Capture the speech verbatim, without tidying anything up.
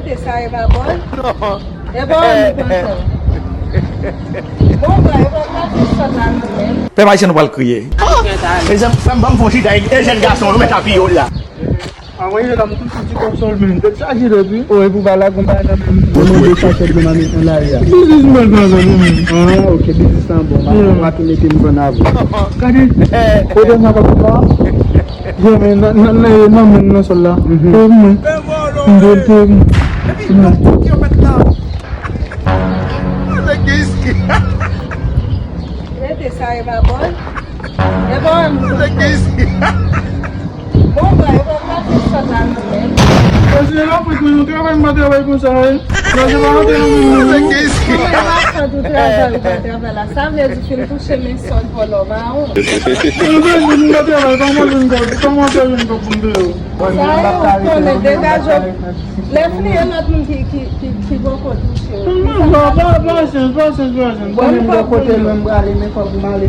Se sa e pa bòl? E bòl nou pran sa. Bon, bòl, e bòl pa se sòt la nou menm. Pèp ayisyen nou pral kriye. Mezanmi, fè m ban m fon chita e jèn gason yo mèt apiye w la. Anvoye la m tou sou ti kòb sòl men tèt chaje depi. O epi w pa lage yon bagay nan men m. Mwen mande sa chèf de mami an lari a. Biznis mwen pran zòt ou menm. Ah, ok, biznis lan bon. Mwen pa tou mete m pran avè. Gade. Kote m nan kòb la? Jèmen nan nan nan nan men nan sòl la. Te mwen. M de te mwen. Epi nan tout yo mèt la. Nèg gen iskri. Rete sa e pa bòl. E pa wè m. Nèg gen iskri. Bon, bòy, e pa pati sòt la nou menm. Paske la fèt mwen yon travay m pa travay konsa wi. Nan se pa antre nan men nou. Nèg gen iskri. Mwen la fèt ou travay ou pa travay la. Sa vle di fin touche men sòl vòlò mawon. Mwen pa travay, kòman jwenn kòb, kòman fè jwenn kòb pou m peye w? Sa yo konnen degaje w. Lè fini e lòt moun ki ki ki ki poko touche w. Non, pa pa pasyans, pasyans, pasyans. Bon, m pa kote mwen m prale men kòb m ale.